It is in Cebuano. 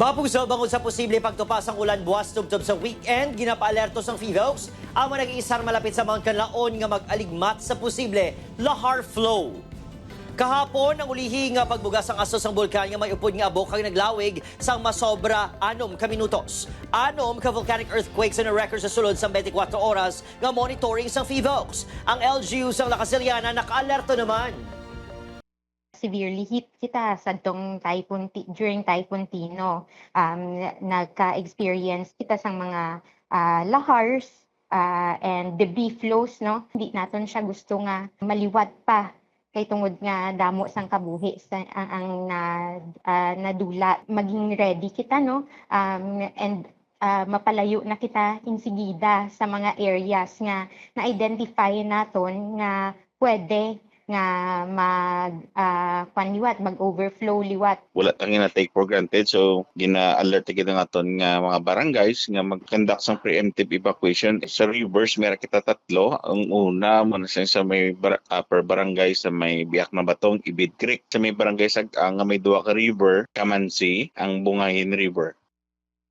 Mga puso, bangod sa posible pagtupas ang ulan buwas tubtob sa weekend, ginapaalerto sang PHIVOLCS ang mga nag-iisar malapit sa Mount Kanlaon nga mag-aligmat sa posible lahar flow. Kahapon, ang ulihi nga pagbugas ang aso sang bulkan nga may upod nga abok kag naglawig sang masobra 6 ka minutos. 6 ka volcanic earthquakes na record sa sulod sang 24 oras nga monitoring sang PHIVOLCS. Ang LGU sang La Casillana naka-alerto naman. Severely hit kita sadtong during Typhoon Tino. Nagka-experience kita sang mga lahars and debris flows, no? Hindi naton siya gusto nga maliwat pa kay tungod nga damo sang kabuhi sa ang na, nadula. Maging ready kita, no, and mapalayo na kita insigida sa mga areas nga na-identify naton nga pwede nga mag kwan liwat, mag-overflow liwat. Wala tang gina-take for granted, so gina-alert kita nga aton nga mga barangays nga mag-conduct sang preemptive evacuation. Sa rivers, meron kita tatlo. Ang una mo na siya sa may upper barangay sa may Biak na Batong, Ibid Creek. Sa may barangay sa nga may duha ka river, Kamansi, ang Bungahin River.